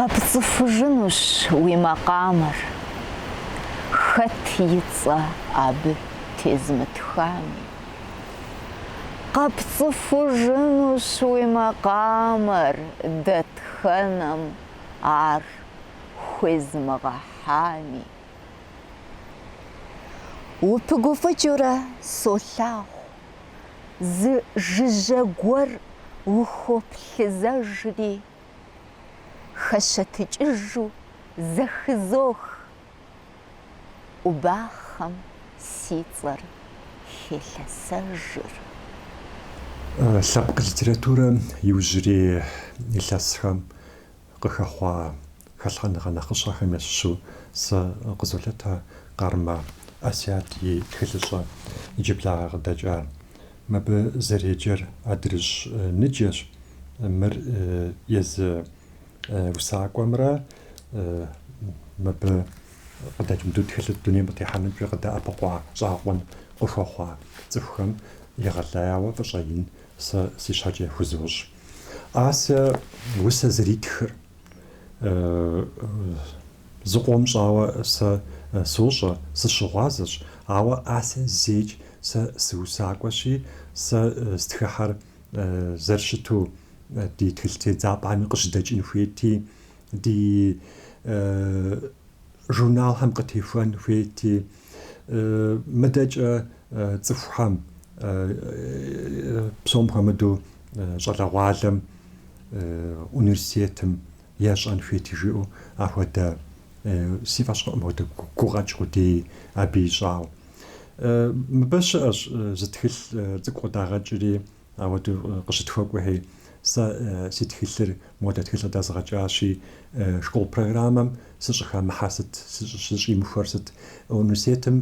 Къэпцӏыхужынущ уи макъамэр, хэт и цӏэ абы тезмытхами. Къэпцӏыхужынущ уи макъамэр, дэтхэнэм ар хуезмыгъэхьами. Упыгуфӏыкӏыурэ солъагъу, зы жыжьэ гуэр ухоплъызэжри, хэщэтыкӏыжу зэхызох, ӏубахъэм си цӏэр хелъэсэжыр. Лъэпкъ литературэм иужьрей илъэсхэм къыхэхъуа хэлъхьэныгъэ нэхъыщхьэхэм ящыщу сэ къызолъытэ Къармэ Асят и тхылъыщӏэ иджыблагъэ къыдэкӏар. Мыбы зэреджэр Адрыщӏ ныджэщ. Мыр езы усакӏуэмрэ мыбы къыдэкӏ мыду тхылъыр дунейм къытехьэнымкӏэ къыдэӏэпыкъуа, щӏэгъэкъуэн къыхуэхъуа цӏыхухэм егъэлеяуэ фӏыщӏэ ин сэ си щхьэкӏэ яхузощӏ. Ася усэ зэритхыр зыкъом щӏауэ сэ сощӏэ, сыщыгъуазэщ, ауэ Ася зейкӏ сэ сыусакӏуэщи, сэ стхыхьэр зэрыщыту ди тхылъ тедзапӏэхэми къыщыдэкӏын хуейти, ди журналхэм къытехуэн хуейти, мыдэкӏэ цӏыхухэм, псом хуэмыдэу щӏалэгъуалэм, университетым ещӏэн хуейти жиӏэу апхуэдэ си фӏэщ хъукъым апхуэдэ гукъэкӏ къудей абы ищӏауэ. Мыбы щыӏэщ зы тхылъ цӏыкӏу къыдагъэкӏри, Ауэдэу къыщытхуэкӏуэхи, сэ си тхылъыр модэ тхылъ къыдэзгъэкӏащи, школ программэм сыщӏыхэмыхьэр сыт, сыщӏимыхуэр сыт? Университетым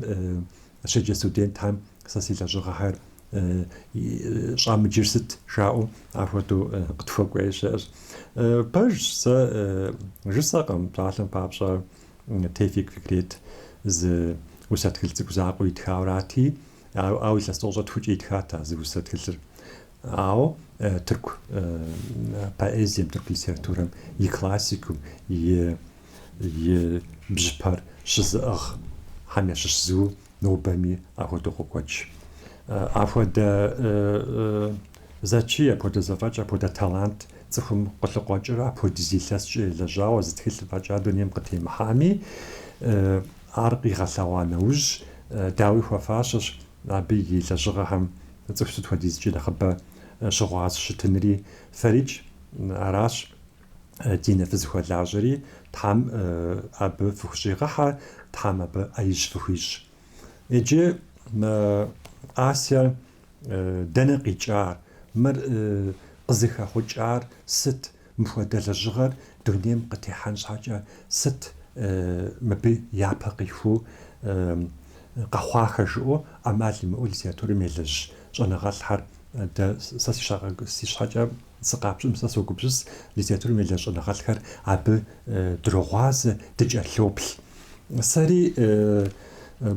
щеджэ студентхэм сэ си лэжьыгъэхэр щӏамыджыр сыт, жаӏэу апхуэдэу къытхуэкӏуэи щыӏэщ. Пэжщ, сэ жысӏэкъым, псалъэм папщӏэ, Тевфик Фикрет зы усэ тхылъ цӏыкӏу закъуэ итхауэрати, Ауэ илъэс тӏощӏрэ тхукӏэ итхат а зы усэ тхылъыр. Ауэ тырку поэзием, тырку литературэм и классикыу, и и бжьыпэр щызыӏыгъхэм ящыщ зыу нобэми апхуэдэу къокӏуэкӏ. Апхуэдэ зэчий, апхуэдэ зэфӏэкӏ, апхуэдэ талант цӏыхум къылъыкъуэкӏрэ апхуэдиз илъэскӏэ елэжьауэ зы тхылъ фӏэкӏа дунейм къытемыхьами, Ар къигъэлъэгъуа нэужь, дауи хуэфащэщ абы и лэжьыгъэхэм цӏыху сыт хуэдизкӏи нэхъыбэ щыгъуазэ щытынри. Фэрикӏ аращ Динэ фызыхуэлажьэри, Тхьэм абы фыхущӏигъэхьэ, Тхьэм абы ӏэижь фыхуищӏ. Иджы мы Ася дэнэ къикӏар, мыр къызыхэхъукӏар сыт? Мыпхуэдэ лэжьыгъэр дунейм къытехьэн щхьэкӏэ сыт мыбы япэ къихуэу къэхъуахэр жыӏэу ӏэмал имыӏэу литературэм елэжь щӏэныгъэлӏхэр дэ сэ си щхьэкӏэ сыкъапщӏым сэ согупсыс, литературэм елэжь щӏэныгъэлӏхэр абы дрогъуазэ, дыкӏэлъоплъ. Сэри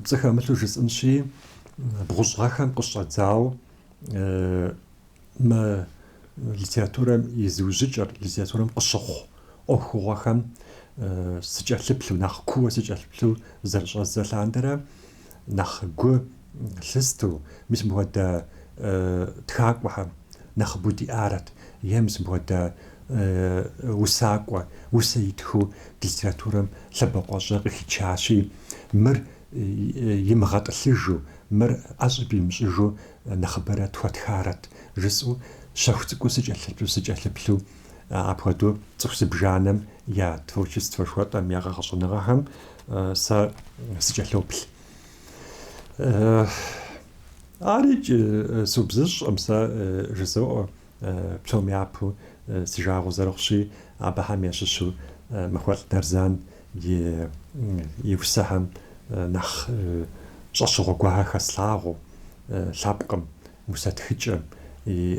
пцӏы хэмылъу жысӏэнщи, бгъущӏ гъэхэм къыщӏэдзауэ Мы литературэм и зыужьыкӏэр, литературэм къыщыхъу ӏуэхугъуэхэм сыкӏэлъыплъу, нэхъ кууэ сыкӏэлъыплъу зэрыщӏэздзэ лъандэрэ нэхъ гу лъыстэу, мис мыпхуэдэ тхакӏуэхэм нэхъыбэу диӏарэт, е мис мыпхуэдэ усакӏуэ усэ итхыу ди литературэм лъэбакъуэщӏэ къыхичащи, мыр имыгъэтӏылъыжу, мыр ӏэщӏыб имыщӏыжу нэхъыбэрэ тхуэтхарэт жысӏэу щэху цӏыкӏуу сыкӏэлъыплъу, сыкӏэлъыплъу апхуэдэу цӏыху зыбжанэм я творчествэ жыхуэтӏэм, я къэгъэщӏыныгъэхэм сэ сыкӏэлъоплъ. Арикӏ субзыщӏкъым сэ жызоӏэ, псом япэу си жагъуэ зэрыхъущи, абыхэм ящыщу Махуэлӏ Нарзан и и усэхэм нэхъ щӏэщыгъуэ гуэрхэр хэслъагъуэу, лъэпкъым, усэ тхыкӏэм,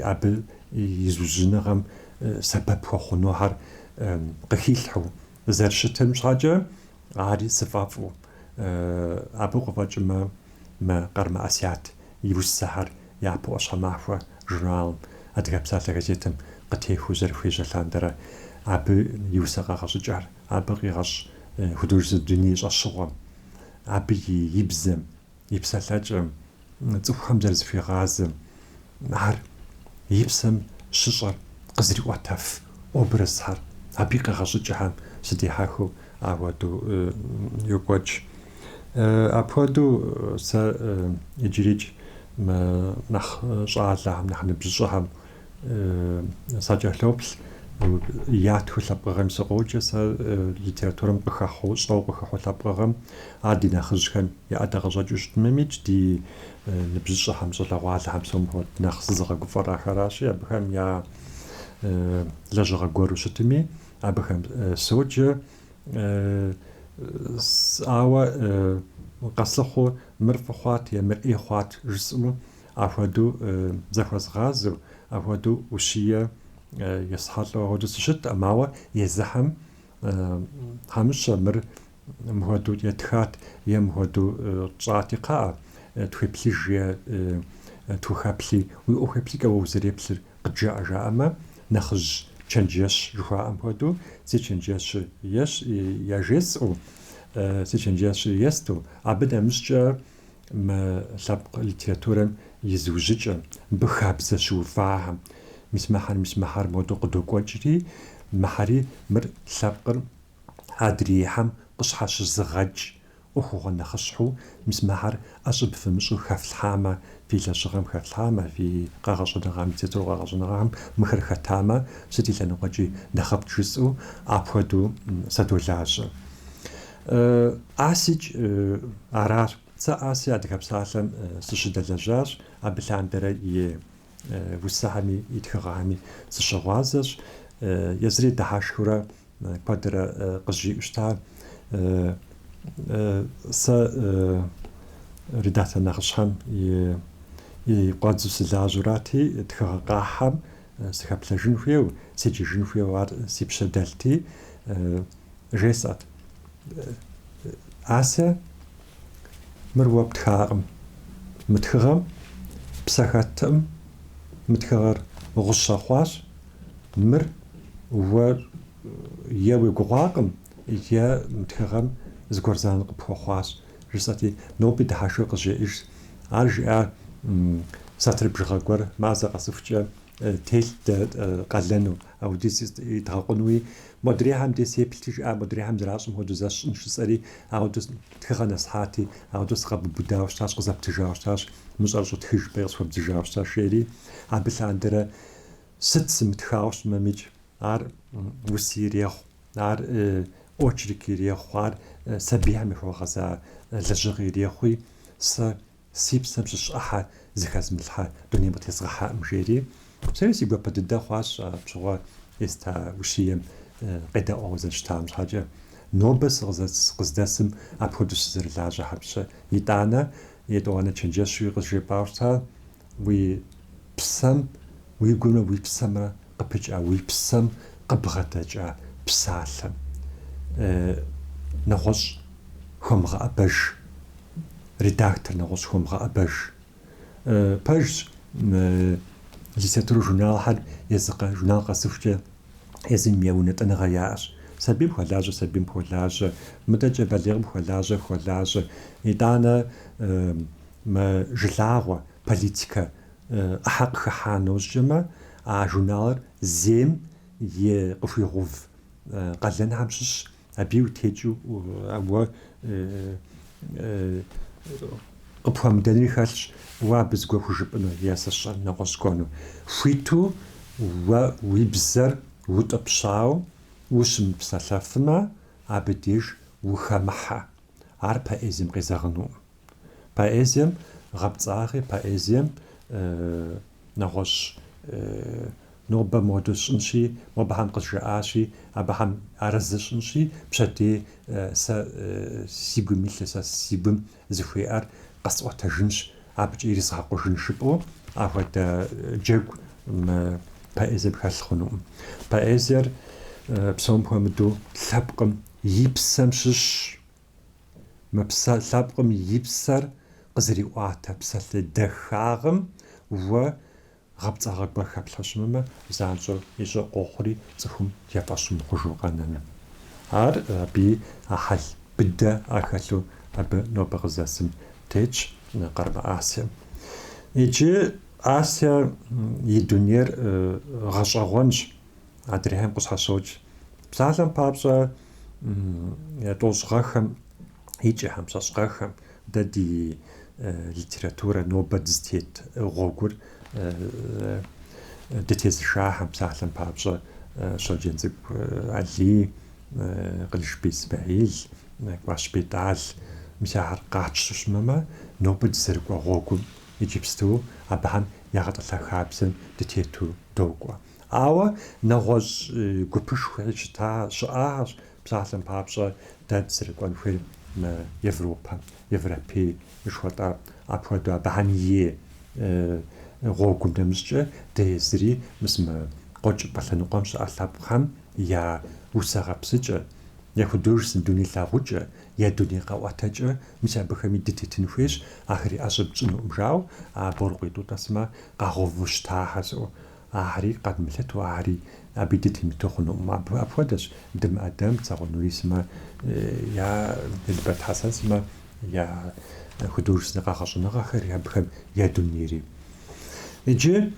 абы и зыужьыныгъэм сэбэп хуэхъунухэр къыхилъхьэу зэрыщытым щхьэкӏэ, ари сыфӏэфӏу. Абы къыфӏэкӏмэ, мы Къармэ Асят и усэхэр япэу ӏуащхьэмахуэ журналым, Адыгэ псалъэ газетым къытехуэу зэрыхуежьэ лъандэрэ. абы и усэ къэгъэщӏыкӏэр, абы къигъэщӏ художественнэ дуней щӏэщыгъуэм, абы и бзэм, и псэлъэкӏэм, цӏыхухэм зэрызыхуигъазэм, ар и псэм щыщӏэр къызэриӏуэтэф образхэр, абы и къэгъэщӏыкӏэхэм сыдихьэхыу апхуэдэу йокӏуэкӏ. Апхуэдэу сэ иджырикӏ мы нэхъ щӏалэхэм, нэхъ ныбжьыщӏэхэм сакӏэлъоплъ, ятхыу лъэпкъыгъэм сыкъоджэ, сэ литературэм къыхэхъуэу, щӏэуэ къыхэхъуэ лъэпкъыгъэм, ар ди нэхъыжьхэм я ӏэдакъэщӏэкӏыу щытмэмикӏ, ди ныбжьыщӏэхэм, щӏалэгъуалэхэм псом хуэдэу нэхъ сызыгъэгуфӏэр ахэращи, абыхэм я лэжьыгъэ гуэру щытми, абыхэм соджэ. Ауэ къэслъыхъуу мыр фӏы хъуат е мыр ӏей хъуат жысӏэу Апхуэдэу зэхуэзгъазэу, апхуэдэу ущие есхьэлӏэу апхуэдэу сыщыткъым, ауэ езыхэм Хьэмыщэ мыр мыхуэдэу етхат е мыхуэдэу тщӏати, кхъыӏэ, тхуеплъыж е тхухэплъи, уи ӏуэху еплъыкӏэ уэ узэреплъыр къыджэӏэ жаӏэмэ, нэхъыжь чэнджэщ жыхуаӏэм хуэдэу си чэнджэщыр яжесӏэу, си чэнджэщыр есту, абы нэмыщӏкӏэ Мы лъэпкъ литературэм и зыужьыкӏэм, мыбы хабзэ щыувахэм, мис мыхьэр, мис мыхьэр модэу къыдокӏуэкӏри, мыхьэри мыр лъэпкъыр адрейхэм къыщхьэщызыгъэкӏ ӏуэхугъуэ нэхъыщхьэу, мис мыхьэр ӏэщӏыб фымыщӏу хэфлъхьамэ, фи лэжьыгъэм хэфлъхьамэ, фи къэгъэщӏыныгъэм, литературэ къэгъэщӏыныгъэхэм мыхэр хэтамэ, сыт и лъэныкъуэкӏи нэхъыфӏт жысӏэу апхуэдэу садолажьэ. Асикӏ аращ. Сэ Ася Адыгэ псалъэм сыщыдэлэжьащ, абы лъандэрэ и усэхэми и тхыгъэхэми сыщыгъуазэщ. Езыри дыхьэшхыурэ куэдрэ къызжиӏэу щыта. Сэ редактор нэхъыщхьэм и къуэдзэу сылажьэурати, тхыгъэ къахьэм сыхэплъэжын хуейуэ, седжэжын хуейуэ ар си пщэ дэлъти, Жесӏэт, Ася, мыр уэ птхакъым. Мы тхыгъэм псэ хэткъым, мы тхыгъэр гъущэ хъуащ, мыр уэ е уегугъуакъым, е мы тхыгъэм зыгуэр зэран къыпхуэхъуащ, жысӏэти, ноби дыхьэшхыу къызжеӏэж. Ар жиӏа сатыр бжыгъэ гуэр мазэ къэсыхукӏэ телът дэ къалэну, апхуэдиз идгъэкъунуи, модрейхэм дей сеплъти, жиӏа, модрейхэм зэращӏым хуэдэу зэ сщӏын жысӏэри, апхуэдэу тхыгъэ нэсхьати, апхуэдэу сыкъэбубыдауэ щытащ, къызэптыжауэ щытащ, мы щӏэрыщӏэу тхы жыпӏэри къысхуэбдзыжауэ щытащ, жери, абы лъандэрэ сыт сымытхауэ щытмэмикӏ, ар уси ирехъу, ар очерк ирехъу, ар сабийхэм яхуэгъэза лэжьыгъэ ирехъуи, сэ Си псэм щыщ ӏыхьэ зыхэзмылъхьэ дунейм къытезгъэхьакъым, жери. Сэри си гуапэ дыдэ хъуащ апщыгъуэ еста ущием къедэӏуауэ зэрыщытам щхьэкӏэ. Нобэ сыкъыздэсым апхуэдэу сызэрылажьэ Хьэмыщэ. Итӏанэ, етӏуанэ чэнджэщуи къызжепӏауэ щыта, уи псэм, уи гумрэ уи псэмрэ къыпыкӏа, уи псэм къыбгъэдэкӏа псалъэм нэгъуэщӏ хуэмыгъэӏэбэж. Редактор нэгъуэщӏ хуэмыгъэӏэбэж. Пэжщ, литературэ журналхэр езы журнал къэсыхукӏэ езым я унэтӏыныгъэ яӏэщ. Сабийм хуэлажьэ, сабийм хуолажьэ, мыдэкӏэ балигъым хуэлажьэ, хуолажьэ. Итӏанэ мы жылагъуэ, политикэ ӏыхьэ къыхыхьа нэужькӏэмэ, а журналыр зейм и къыхуигъэув къалэнхэм щыщ Абыи утекӏыу уэ къыпхуамыдэнри хэлъщ, уэ абы зыгуэр хужыпӏэну е сэ сщӏэн нэгъуэщӏ кӏуэну. Хуиту уэ уи бзэр утӏыпщауэ ущымыпсэлъэфмэ, абы деж ухэмыхьэ. Ар поэзием къезэгъынукъым. Поэзием гъэпцӏагъи, поэзием нэгъуэщӏ нобэ модэу сщӏынщи, мобыхэм къызжаӏащи, абыхэм арэзы сщӏынщи, пщэдей сэ си гум илъыр, сэ си гум зыхуеӏэр къэсӏуэтэжынщ, абыкӏэ иризгъэкъужын жыпӏэу апхуэдэ джэгу мы поэзием хэлъ хъунукъым. Поэзиер псом хуэмыдэу лъэпкъым и псэм щыщщ. Мы псэ лъэпкъым и псэр къызэриӏуатэ псалъэ дахагъым уэ гъэпцӏагъэ гуэр хэплъхьэу щымымэ, занщӏэу ищӏэ къохъури цӏыхум я фӏэщ мыхъужу къэнэну. Ар абыи а хьэл быдэ ахэлъу абы нобэ къызэсым тетщ Къармэ Ася. Иджы Ася и дунейр гъэщӏэгъуэнщ, адрейхэм къыщхьэщокӏ. Псалъэм папщӏэ, тӏощӏ гъэхэм, икӏэхэм, щэщӏ гъэхэм дэ ди литературэ нобэ дызытет гъуэгур дытезышахэм, псалъэм папщӏэ, Щоджэнцӏыкӏу Алий, Къылышбий Исмэхьил, Кӏуащ Бетӏал, мис ахэр къатщтэу щымымэ, нобэ дызэрыкӏуэ гъуэгум иджыпсту абыхэм ягъэтӏылъа хабзэм дытету докӏуэ. Ауэ нэгъуэщӏ гупышхуи щыта щыӏащ, псалъэм папщӏэ, дэ дызэрыкӏуэн хуейр мы Европэ, европей жыхуэтӏэр апхуэдэу абыхэм и гъуэгум нэмыщӏкӏэ дэ езыри мис мы къуэкӏыпӏэ лъэныкъуэм щыӏэ лъэпкъхэм я усэ гъэпсыкӏэ, я художественнэ дуней лъагъукӏэ, я дуней къэӏуэтэкӏэ, мис абыхэми дытетын хуейщ, ахэри ӏэщӏыб тщӏынукъым жаӏэу, а Борыкъуей Тӏутӏэ сымэ къагъэуву щытахэр зыӏу. Ахэри къэдмылъытэу, ахэри абы дытемыту хъунукъым. Апхуэдэщ Дым Ӏэдэм, Цагъуэ Нурий сымэ, я Елбэрд Хьэсэн сымэ я художественнэ къэгъэщӏыныгъэхэри, абыхэм я дунейри. Иджы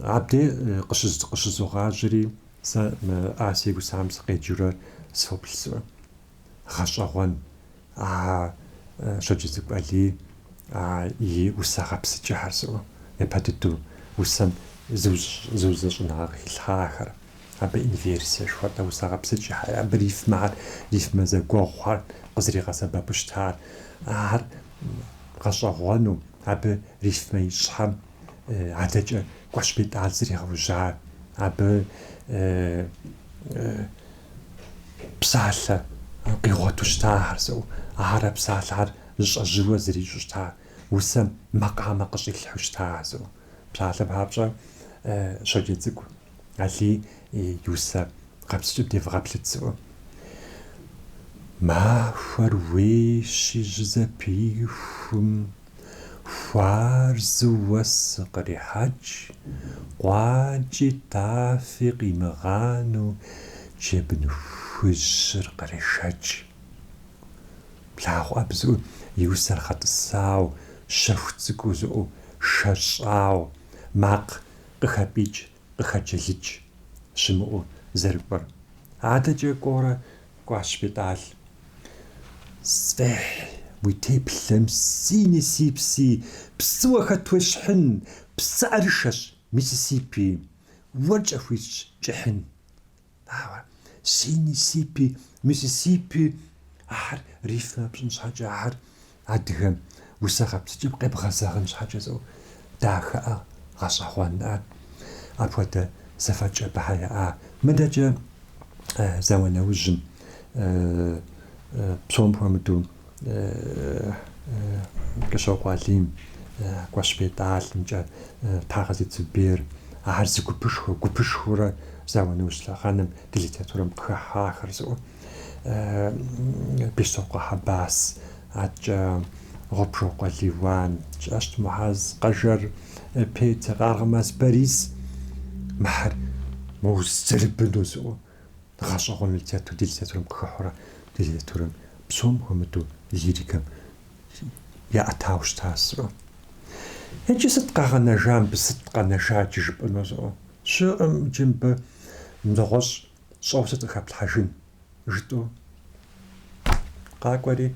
абдей къыщызогъажьэри, сэ мы Ася и усэхэм сыкъеджэурэ соплъ. Гъэщӏэгъуэн а Щоджэнцӏыкӏу Алий а и усэ гъэпсыкӏэхэр зыӏу, япэ дыдэу усэм зыузэщӏыныгъэ къыхилъхьахэр, абы инверсие жыхуэтӏэ усэ гъэпсыкӏэхэр, абы рифмэхэр, рифмэ зэгуэгъухэр къызэригъэсэбэпу щытар, ахэр гъэщӏэгъуэну, абы рифмэ ищӏхэм адэкӏэ Кӏуащ Бетӏал зригъэужьар, абы псалъэ къигъуэту щытахэр зыӏу, ар а псалъэхэр щӏэжьыуэ зэрищӏу щыта, усэм макъамэ къыщӏилъхьэу щыта зыӏу. Псалъэм папщӏэ, Щоджэнцӏыкӏу Алий и усэ гъэпсыкӏэм девгъэплъыт зыӏу. Махуэр уейщи жьы зэпихум, Хуарзэу уэс кърехьэкӏ, къуакӏи тафи къимыгъанэу джэбын хужьыр кърешэкӏ. Плъагъу абы зыӏу и усэр гъэтӏысау, щэху цӏыкӏуу зыӏу шэщӏау, макъ къыхэпӏиикӏ, къыхэджэлыкӏ щымыӏэу зэрыкӏуэр. Адэкӏэ кӏуэурэ Кӏуащ Бетӏал. Сфӏехь уи теплъэм си ни си пси, псыуэ хэт уещхьын, псыӏэрышэщ Миссисипи, уэркӏэ хуитщ кӏыхьын. Ауэ си ни си пи, Миссисипи, ахэр рифмэ пщӏын щхьэкӏэ, ахэр адыгэм усэ гъэпсыкӏэм къебгъэзэгъын щхьэкӏэ зыӏу дахэӏэ, гъэщӏэгъуэнӏэ. Апхуэдэ зэфӏэкӏ абыхьэ яӏа. Мыдэкӏэ зауэ нэужьым псом хуэмыдэу Кӏыщокъуэ Алим, Кӏуащ Бетӏалымкӏэ, Тхьэгъэзит Зубер, ахэр зы гупышхуэ, гупышхуэурэ зауэ нэужь лъэхъэнэм ди литературэм къыхыхьахэр зыӏу. Бещтокъуэ Хьэбас, адэкӏэ Гъубжокъуэ Лиуан, Кӏэщт Мухьэз, Къэжэр Петя, Къаргъэмэс Борис, мыхьэр моуэ зэрыбыну зыӏу гъэщӏэгъуэн литературэ, ди литературэм къыхыхьурэ ди литературэм псом хуэмыдэу лирикэм яӏэтауэ щытащ зыӏу. Иджы сыт къагъэнэжа мыбы, сыт къэнэжа иджы жыпӏэну зыӏу? Щыӏэм иджы мыбы нэгъуэщӏ щӏэуэ сыт къыхэплъхьэжын? Жытӏэу къакӏуэри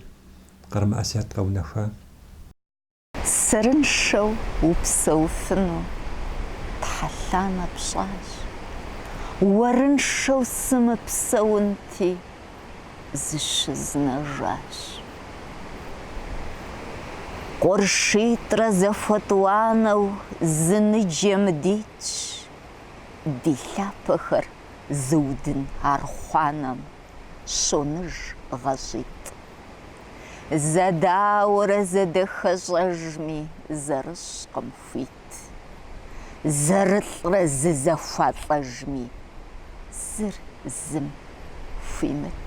Къармэ Асият къэунэхуа. Сэрыншэу упсэуфыну тхьэлъанэ пщӏащ. Уэрыншэу сымыпсэунти, зыщызнэжащ. Къуршитӏрэ зэхуэтӏуанэу зы ныджэм дитщ, ди лъапэхэр зыудын архъуанэм щоныж гъащӏитӏ. Зэдауэрэ зэдэхэщӏэжми, зэрыщӏкъым хуит. Зэрылӏрэ зызэхуалӏэжми, зыр зым хуимыт.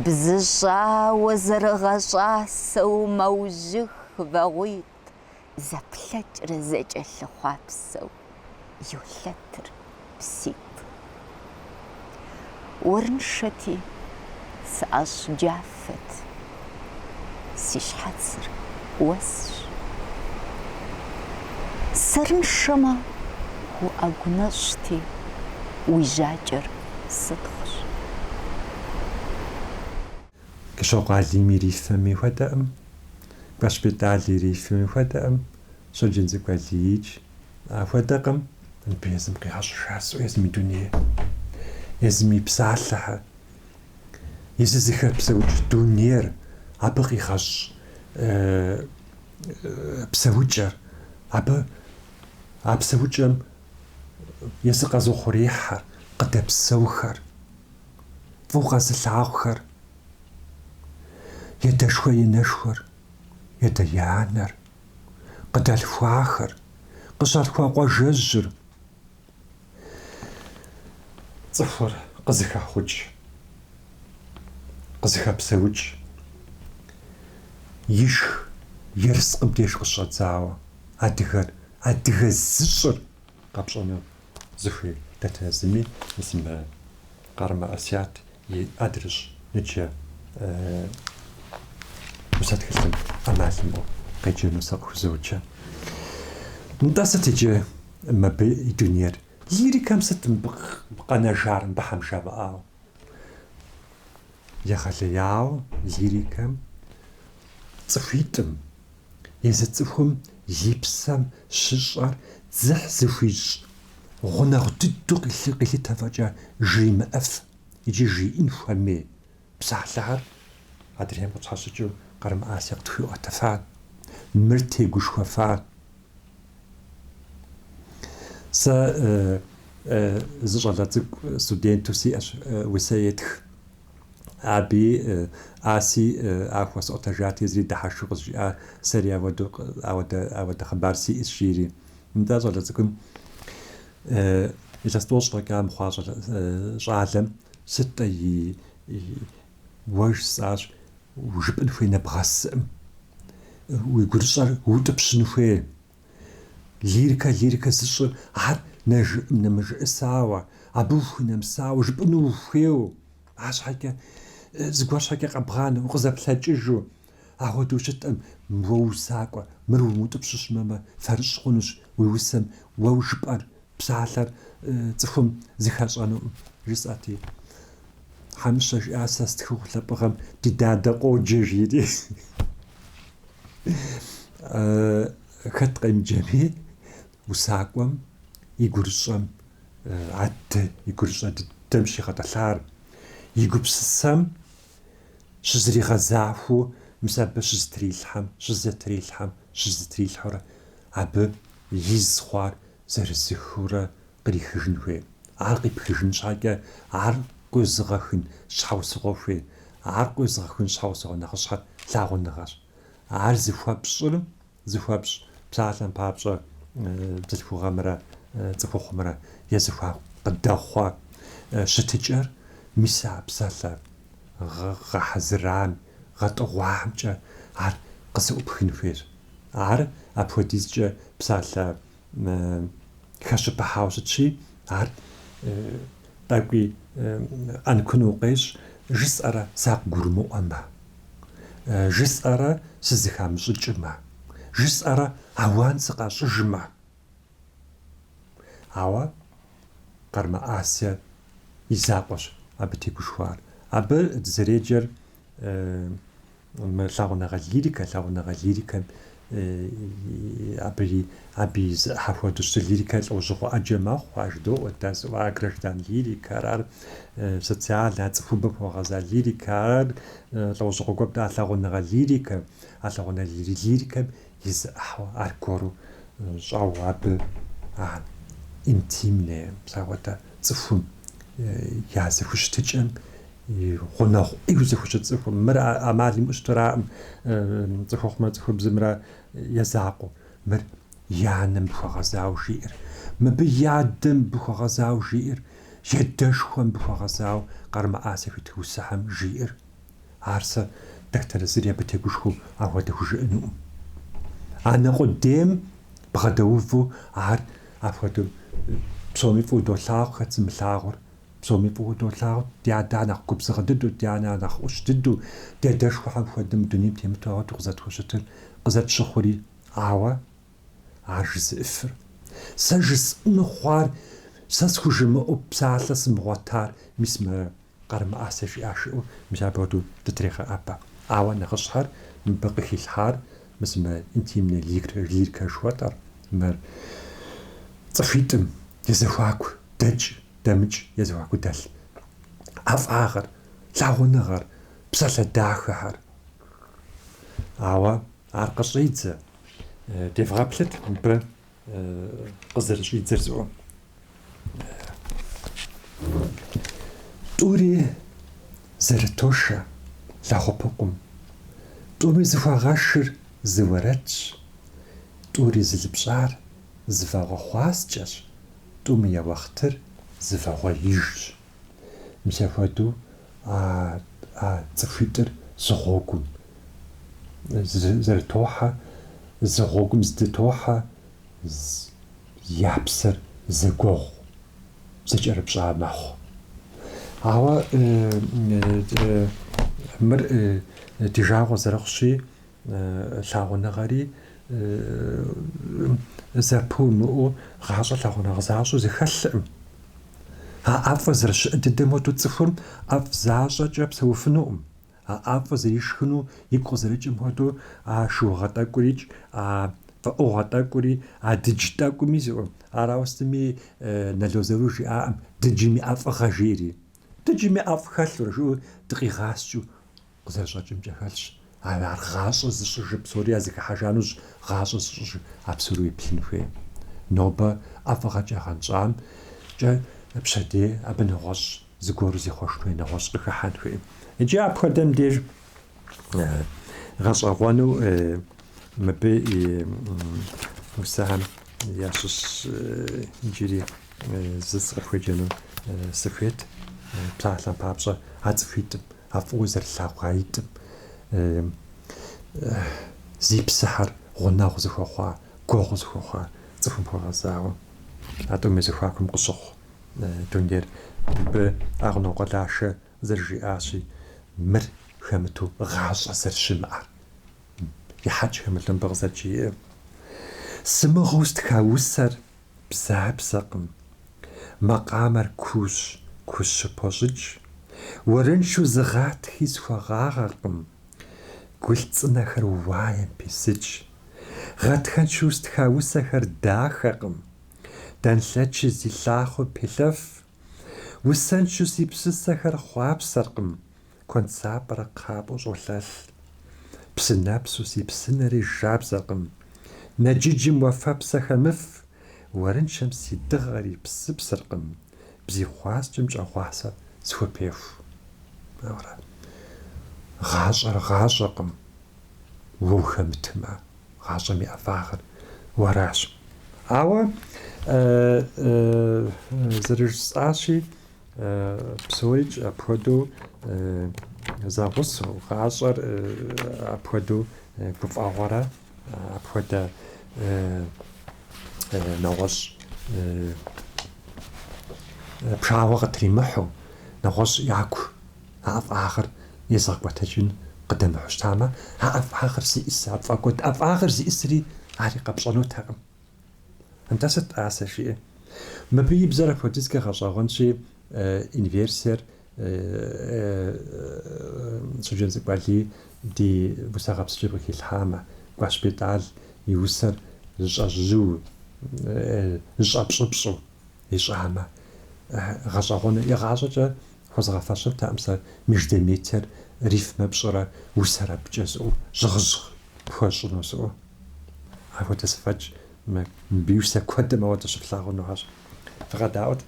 Бзыщӏауэ зэрыгъэщӏасэу мэужьых вагъуитӏ. Зэплъэкӏрэ зэкӏэлъыхъуапсэу йолъэтыр пситӏ. Уэрыншэти, сыӏэщӏ джафэт, си щхьэцыр уэсщ. Сэрыншэмэ, уӏэгу нэщӏти, уи жьакӏэр сытхъущ. Кӏыщокъуэ Алим и рифмэми хуэдэкъым, Кӏуащ Бетӏал и рифмэми хуэдэкъым, Щоджэнцӏыкӏу Алиикӏ хуэдэкъым. Мыбы езым къигъэщӏыжа жысӏэу езым и дуней, езым и псалъэхэр, езыр зыхэпсэукӏ дунейр, абы къигъэщӏ псэукӏэр, абы а псэукӏэм езыр къэзыухъуреихьыр, къыдэпсэухэр. Фӏыуэ къэзылъагъухэр, и адэшхуэ и анэшхуэр, и адэ и анэр, къыдалъхуахэр, къыщалъхуа къуажэжьыр, цӏыхур къызыхэхъукӏ, къызыхэпсэукӏ, ишх ерыскъым деж къыщыщӏэдзауэ адыгэр адыгэ зыщӏыр къэпщӏэну зыхуей дэтхэнэ зыми мис мы Къармэ Асият и Адрыщӏ ныджэ усэ тхылъым ӏэмал имыӏэу къеджэну сэ къыхузоджэ. Нтӏэ сыт иджы мыбы и дунейр? Лирикэм сыт мыбы къэнэжар мыбыхэм жамыӏауэ? Егъэлеяуэ лирикэм цӏыхуитӏым Езы цӏыхум и псэм щыщӏэр дзыхь зыхуищӏ гъунэгъу дыдэу къилъытэ фӏэкӏа жримыӏэф икӏи жиӏэн хуэмей псалъэхэр адрейм къытщхьэщыкӏыу Къармэ Ася къытхуиӏуэтэфа, мыр тегушхуэфа. Сэ зы щӏалэ цӏыкӏу студенту сиӏэщ, усэ етх. Абыи Аси ар хуэсӏуэтэжати, езыри дыхьэшхыу къызжиӏа, сэри ауэдэу ауэдэ ауэдэ хъыбар сиӏэщ, жиӏэри. Нтӏэ, щӏалэ цӏыкӏум илъэс тӏощӏ фӏэкӏа мыхъуа щӏалэм сыт-тӏэ и уэ жысӏащ, жыпӏэн хуей нэбгъэсыӏым, уи гурыщӏэр утӏыпщын хуей. Лирикэ, лирикэ зыщӏыр ар нэмыжыӏысауэ, абы ухунэмысауэ, жыпӏэну ухуейуэ, арщхьэкӏэ зыгуэр щхьэкӏэ къэбгъанэу, укъызэплъэкӏыжу, апхуэдэу щыткъым, уэ усакӏуэ, мыр умыутӏыпщу щымымэ, фэрыщӏ хъунущ уи усэм, уэ жыпӏэр, псалъэр цӏыхум зыхэщӏэнукъым, жысӏэти. Хьэмыщэ жиӏа сэ стхы лъапӏыгъэм ди дадэ къоджэ, жиӏэри. Хэт къемыджэми, усакӏуэм и гурыщӏэм, адэ и гурыщӏэ дыдэм щигъэтӏылъар, и гупсысэм щызригъэзахуэу мис абы щызэтрилъхьэм, щызэтрилъхьэм, щызэтрилъхьэурэ абы из хъуар зырызыхыурэ кърихыжын хуей. Ар къипхыжын щхьэкӏэ ар къуезыгъэхын щхьэусыгъуэ хуей. Ар къуезыгъэхын щхьэусыгъуэ нэхъыщхьэр лъагъуныгъэщ. Ар зыхуэпщӏыр, зыхуэпщӏ псалъэм папщӏэ бзылъхугъэмрэ цӏыхухъумрэ я зэхуаку къыдэхъуэ щытыкӏэр, мис а псалъэ гъэхьэзырам, гъэтӏыгъуамкӏэ ар къызэӏупхын хуейщ. Ар апхуэдизкӏэ псалъэ хэщыпыхьауэ щытщи, ар тӏэкӏуи ӏэнкун укъещӏ, жысӏэрэ сакъыгурымыӏуэмэ, жысӏэрэ сызыхамыщӏыкӏмэ, жысӏэрэ ауан сыкъащӏыжмэ. Ауэ Къармэ Ася и закъуэщ абы тегушхуар. Абы дызэреджэр Мы лъагъуныгъэ лирикэ, лъагъуныгъэ лирикэм абы и абы и зы ӏыхьэ хуэдэу щыт лирикэ лӏэужьыгъуэ ӏэджэ мэхъу, ар жыдоӏуэ дэ зыӏуа граждан лирикэр, ар социальнэ, цӏыхубэм хуэгъэза лирикэ, ар лӏэужьыгъуэ куэд, а лъагъуныгъэ лирикэ, а лъагъуныгъэ лирикэм и зы ӏыхьэу аргуэру щӏэуэ абы а интимные, мис апхуэдэ цӏыхум я зэхущытыкӏэм и гъунэгъу ӏейуэ зэхущыт цӏыхум, мыр ӏэмал имыӏэу щытыраӏым цӏыхухъумрэ цӏыхубзымрэ я закъуэу, мыр и анэм хуэгъэзауэ жиӏэр, мыбы и адэм мыбы хуэгъэзауэ жиӏэр, и адэшхуэм мыбы хуэгъэзауэ Къармэ Ася хуитх усэхэм жиӏэр. Ар сэ дэтхэнэ зыри абы тегушхуэу апхуэдэ хужыӏэнукъым. Анэ къудейм бгъэдэуву ар апхуэдэу псоми фӏыуэ долъагъу, хэт зымылъагъур? Псоми фӏыуэ долъагъу, ди адэ нэхъ губзыгъэ дыдэу, ди анэ нэхъ ӏущ дыдэу, ди адэшхуэхэм хуэдэ мы дунейм темыту ауэдэу къызэрытхущытыр къызэрытщыхъури. Ауэ ар жызыӏэфыр. Сэ жысӏэну хъуар, сэ схужымыӏэу псалъэ сымыгъуэтар, мис мы Къармэ ӏэсэ жиӏа жиӏэу, мис апхуэдэу дытрегъэӏэбэ. Ауэ нэхъыщхьэр мыбы къыхилъхьар, мис мы интимнэ лирикэ жыхуэтӏэр, мыр цӏыхуитӏым я зэхуаку дэкӏ, дэмыкӏ я зэхуаку дэлъ ӏэфӏагъэр, лъагъуныгъэр, псалъэ дахэхэр. Ауэ ар къыщӏидзэ. Девгъэплъыт мыбы къызэрыщӏидзэр зыӏуэм. Тӏури зэрытошэ лэгъупыкъум. Тӏуми зыхуагъэшыр зы уэрэдщ. Тӏури зылыпщӏар зы вагъуэ хъуаскӏэщ, тӏуми я уэхътыр зы вагъуэижщ. Мис апхуэдэу а а цӏыхуитӏыр зы гъуэгум зэрытохьэ, зы гъуэгум зыдытохьэ, я псэр зэгуэгъу, зэкӏэрыпщӏа мэхъу. Ауэ мыр ди жагъуэ зэрыхъущи, лъагъуныгъэри зэпыу имыӏэу гъащӏэ лъагъуныгъэ защӏэу зэхэлъкъым. А ӏэфӏыр зэрыщыӏэ дыдэм хуэдэу цӏыхур ӏэфӏ защӏэкӏэ псэуфынукъым. А ӏэфӏыр зэришхыну игу къызэрыкӏым хуэдэу а шыугъэ тӏэкӏурикӏ, а фӏэӏугъэ тӏэкӏури, а дыдж тӏэкӏуми зыӏуэ. Ар ауэ сытми Нало Заур жиӏакъым, дыджым и ӏэфӏыгъэ жиӏэри. Дыджми ӏэфӏ хэлъурэ жиӏэу дыкъигъаскӏэу къызэрыщӏэкӏымкӏэ хэлъщ. Ар ар гъащӏэ зыщӏыжыр псори я зэхыхьэжа нэужь гъащӏэ зыщӏыжыр а псори уеплъын хуей. Нобэ ӏэфӏыгъэкӏэ гъэнщӏамкӏэ пщэдей абы нэгъуэщӏ зыгуэру зихъуэжын хуей, нэгъуэщӏ къыхыхьэн хуей. Иджы апхуэдэм деж гъэщӏэгъуэну мыбы и усэхэм ящыщ иджыри зы сыкъыфхуеджэну сыхуейт, псалъэм папщӏэ, а цӏыхуитӏым. А фӏыуэ зэрылъагъуаитӏым зи псэхэр гъунэгъу зыхуэхъуа, гуэгъу зыхуэхъуа цӏыхум хуэгъэзауэ, а тӏум я зэхуакум къыщыхъу дунейр. Мыбы Агънокъуэ Лашэ зэрыжиӏащи, мыр хэмыту гъащӏэ зэрыщымыӏэр ехьэкӏ хэмылъу мыбы къызэрыджиӏэр. Сымыгъыу стха усэр бзабзэкъым. Макъамэр куущ, куущыпощӏыкӏ. Уэрыншэу зы гъатхи схуэгъагъэркъым. Гулъ цӏынэхэр уаем песыкӏ. Гъатхэншэу стха усэхэр дахэкъым. Дэнлъэчыр зи лъахъэу пелъэф. Усэншэу си псысэхэр хъуапсэркъым. Куэнсапӏэрэ кхъапӏэу щӏолъэлъ. Псынэпсу си псынэри жабзэкъым. Нэджыджым уафэпсэ хэмыф, уэрыншэм си дыгъэри псыпсыркъым, бзий хъуаскӏэм кӏэгъуасэ схупеху. Ауэрэ, гъащӏэр гъащӏэкъым, уэ ухэмытмэ, гъащӏэм и ӏэфӏагъыр уэращ. Ауэ зэрыжысӏащи, Псорикӏ апхуэдэу зэгъусэу, гъащӏэр апхуэдэу гуфӏэгъуэрэ апхуэдэ нэгъуэщӏ пшагъуэ къытримыхьэу, нэгъуэщӏ яку а ӏэфӏагъыр езыгъэкӏуэтэкӏын къыдэмыхьу щытамэ, а ӏэфӏагъыр зиӏыс, а пфӏэкӏуэд ӏэфӏагъыр зиӏысри ари къэпщӏэнутэкъым. Нтӏэ сыт тӏасэ, жиӏэ. Мыбы и бзэр апхуэдизкӏэ гъэщӏэгъуэнщи, инверсиер Щоджэнцӏыкӏу Алий ди усэ гъэпсыкӏэм къыхилъхьамэ, Кӏуащ Бетӏал и усэр зыщӏэжьыу, зыщӏэпщӏыпщӏу ищӏамэ, гъэщӏэгъуэну игъащӏэкӏэ хуэзгъэфэщэнтэкъым сэ междометиер рифмэ пщӏырэ усэр абыкӏэ зыӏэу жьгъыжьгъ пхуэщӏыну зыӏэу. Апхуэдэ зэфӏэкӏ мыбы и усэ куэдым ауэдэ щыфлъагъунухэщ. Фыкъэдаӏуэт,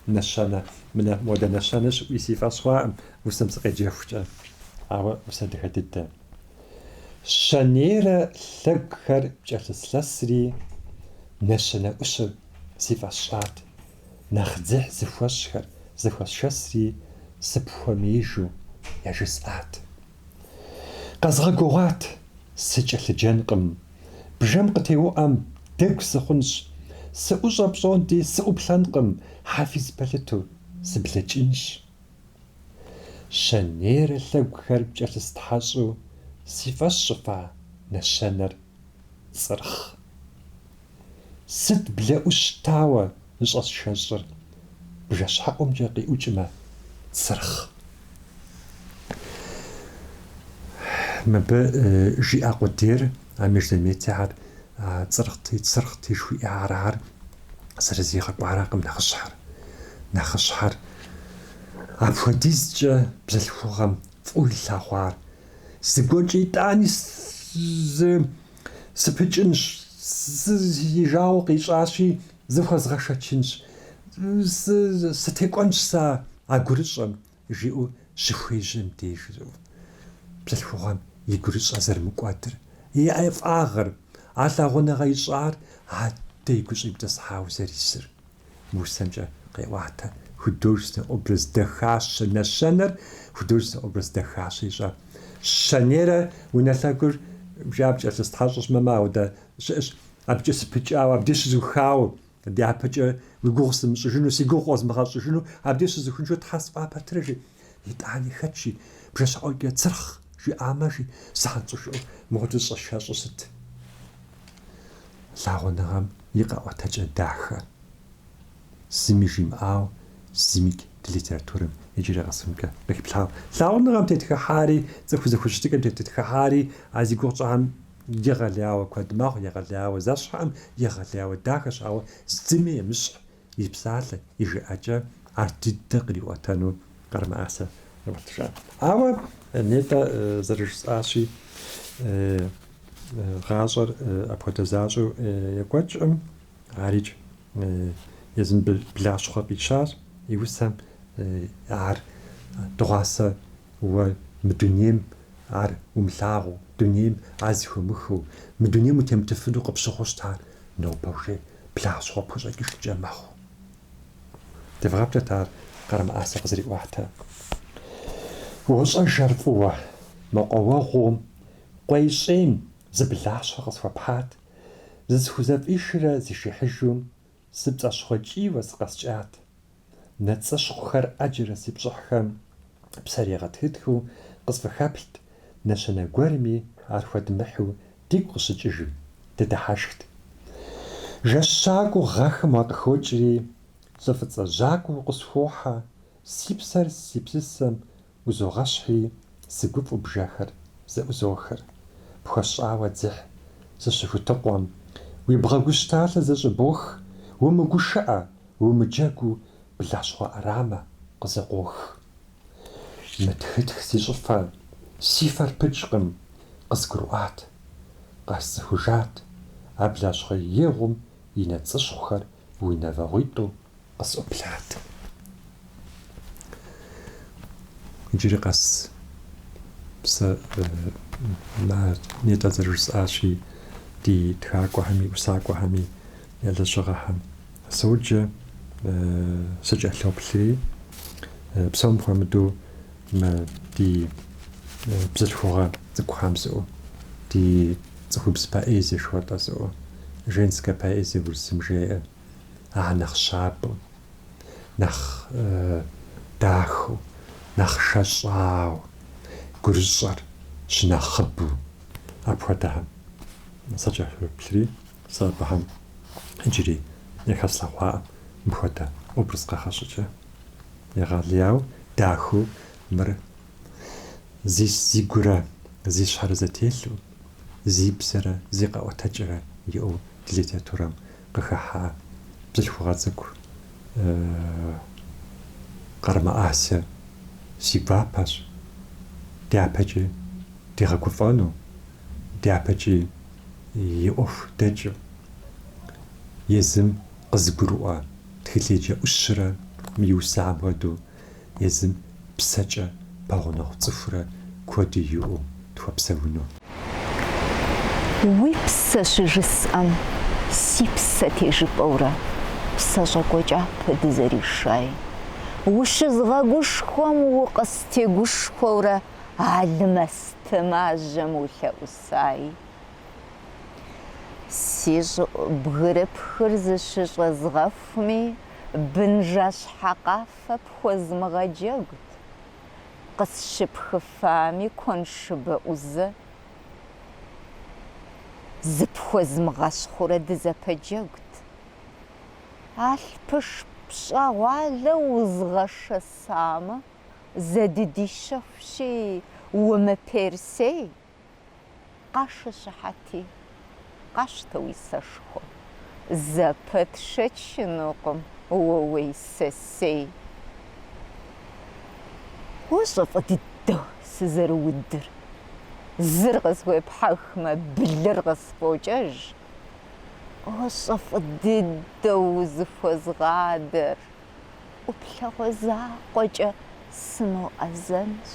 нэщэнэ, мыуэдэ нэщэнэ щыӏуи си фӏэщ хъуакъым усэм сыкъеджэхукӏэ, ауэ усэ дахэ дыдэ. Щэнейрэ лъэгухэр кӏэлъыслъэсри, нэщэнэ ӏущыр си фӏэщ сщӏат. Нэхъ дзыхь зыхуэсщӏхэр зэхуэсшэсри, сыпхуэмеижу яжесӏат. Къэзгъэгугъат, сыкӏэлъыджэнкъым. Бжэм къытеуӏуэм, дэгу сыхъунщ. Сыӏущӏэ пщӏонди сыӏуплъэнкъым, хьэфиз пэлъыту сыблэкӏынщ. Щэнейрэ лъэгухэр пкӏэлъыстхьэщӏу си фӏэщ сщӏыфа нэщэнэр цӏырхъ. Сыт блэ ӏущ щтауэ ныщӏэсшэщӏыр, бжэщхьэӏумкӏэ къиӏукӏмэ, цырхъ. Мыбы жиӏа къудейр а междометиехэр цӏырхъти, цырхъти жыхуиӏар зэрызигъэкӏуаракъым нэхъыщхьэр. Нэхъыщхьэр апхуэдизкӏэ бзылъхугъэм фӏыуэ илъэгъуар зыгуэркӏэ итӏани зы сыпыкӏынщ, и жагъуэ къищӏащи, зыхуэзгъэшэчынщ, сытекӏуэнщ сэ а гурыщӏэм, жиӏэу щыхуежьэм деж бзылъхугъэм и гурыщӏэ зэрымыкӏуэдыр, и ӏэфӏагъыр, а лъагъуныгъэ ищӏар адэ и гущӏэм итӏысхьауэ зэрисыр. Мы усэмкӏэ къеӏуатэ художественнэ образ дахащэ, нэщэнэр художественнэ образ дахащэ ищӏа. Щэнейрэ унэ лъэгур жаӏэ пкӏэлъыстхьэщӏыщ, мамэ, ауэдэ щыӏэщ, абыкӏэ сыпыкӏауэ, абдей щызухауэ, дяпэкӏэ уи гугъу сымыщӏыжыну, си гугъу къозмыгъэщӏыжыну, абдей щызухыншэу тхьэ сӏуа пэтрэ, жи. Итӏани хэт, жи, бжэщхьэӏукӏэ цырхъ жиӏамэ, жи, занщӏэу жиӏэу, мыхуэдэу зыщӏэсшэщӏыр сыт? Лъагъуныгъэм и къэӏуэтэкӏэ дахэ. Зыми жимыӏауэ, зымикӏ ди литературэм иджыри къэсыхункӏэ къыхиплъхьауэ. Лъагъуныгъэм тетхыхьари, цӏыху зэхущытыкӏэм тетхыхьари, а зи гугъу тщӏахэм егъэлеяуэ куэд мэхъу, егъэлеяуэ зэщхьэкъым, егъэлеяуэ дахэщ, ауэ зыми емыщхь и псалъэ, и жыӏэкӏэ ар дыдэ къриӏуэтэну Къармэ Ася къигъуэтыжа. Ауэ нетӏэ зэрыжысӏащи, гъащӏэр апхуэдэ защӏэу екӏуэкӏкъым. Арикӏ езым блащхъуэ фӏищащ и усэм. Ар дыгъуасэ уэ мы дунейм ар умылъагъуу, дунейм ар зыхыумыхыу, мы дунейм утемытыфыну къыпщыхъуу щытар нобэ уже блащхъуэ пхущӏэкӏыжынкӏэ мэхъу. Девгъэплъыт ар Къармэ Ася къызэриӏуатэ. Уощӏэж ар фӏыуэ, мэкъуауэгъуэу къуейщӏейм зы блащхъуэ къысхуэпхьат, зысхузэфӏишрэ зишыхьыжу сыпцӏащхъуэкӏийуэ сыкъэскӏат. Нэцӏыщхъухэр ӏэджэрэ си пщӏыхьхэм псэр ягъэтхытхыу къысфӏыхэплът, нэщэнэ гуэрми ар хуэдмыхьу дигу къыщыкӏыжым, дыдыхьэшхт. Жэщ щакӏуэу гъэхэм уакъыхокӏри, лӏы фӏыцӏэ жьакӏуэу укъысхуохьэ, си псэр си псысэм узогъэщхьри, сыгуфӏэу бжэхэр зэӏузохыр. Пхуэсщӏауэ дзыхь сыщыхутыкъуэм, уи бгъэгущталъэ зэщӏыбох, умыгушыӏэ, умыджэгуу блащхъуэ ӏэрамэ къызэкъуох. Мытхытх си щӏыфэр, си фэр пыкӏкъым, къызгурыӏуат, къэсцӏыхужат, а блащхъуэ егъум и нэцӏыщхъухэр уи нэвагъуитӏу къысӏуплъат. Иджыри къэс сэ нетӏэ зэрыжысӏащи, ди тхакӏуэхэми усакӏуэхэми я лэжьыгъэхэм соджэ, сыкӏэлъоплъри, псом хуэмыдэу мы ди бзылъхугъэ цӏыкӏухэм зыӏу, ди цӏыхубз поэзие жыхуэтӏэ зыӏу, женская поэзие урысым жеӏэ, ар нэхъ щабэу, нэхъ дахэу, нэхъ шэщӏауэ, гурыщӏэр щынэхъыбэу апхуэдэхэм сакӏэлъоплъри. Сэ абыхэм иджыри яхэслъэгъуакъым мыпхуэдэ образ къэгъэщӏыкӏэ. Егъэлеяуэ дахэу мыр зи зигурэ зи щхьэрэ зэтелъу, зи бзэрэ зи къэӏуэтэкӏэрэ иӏэу ди литературэм къыхыхьа бзылъхугъэ цӏыкӏу Къармэ Ася си гуапэщ дяпэкӏи дигъэгуфӏэну, дяпэкӏи и ӏуэху дэкӏыу, езым къызыгурыӏуэ тхылъеджэ ӏущрэ мы и усэхэм хуэдэу езым псэкӏэ пэгъунэгъу цӏыхурэ куэду иӏэу тхуэпсэуну. Уи псэ щыжысӏэм, си псэ тежыпӏэурэ, псэщӏэкӏуэ кӏапэ дызэришай. Ущызгъэгушхуэм укъыстегушхуэурэ алмэсты мажьэм улъэӏусай. Си щӏыӏу бгырыпхыр зыщыщӏэзгъэхуми, бынжащхьэ къафэ пхуэзмыгъэджэгут. Къысщыпхыфами куэншыбэ ӏузэ, зыпхуэзмыгъэщхъыурэ дызэпэджэгут. Алъпыш пщӏэгъуалэ узгъэшэсамэ, зэдыдищэхущи, умыперсей. Къашэ щыхьэти, къащтэ уи сэшхуэ. Зэпэтшэчынукъым уэуей сэсей. Уощӏэ фӏы дыдэу сызэрыудыр. Зыр къысхуепхьэхмэ, блыр къысфӏокӏэж. Уощӏэ фӏы дыдэу узыхуэзгъадэр. ӏуплъэгъуэ закъуэкӏэ сыноӏэзэнщ.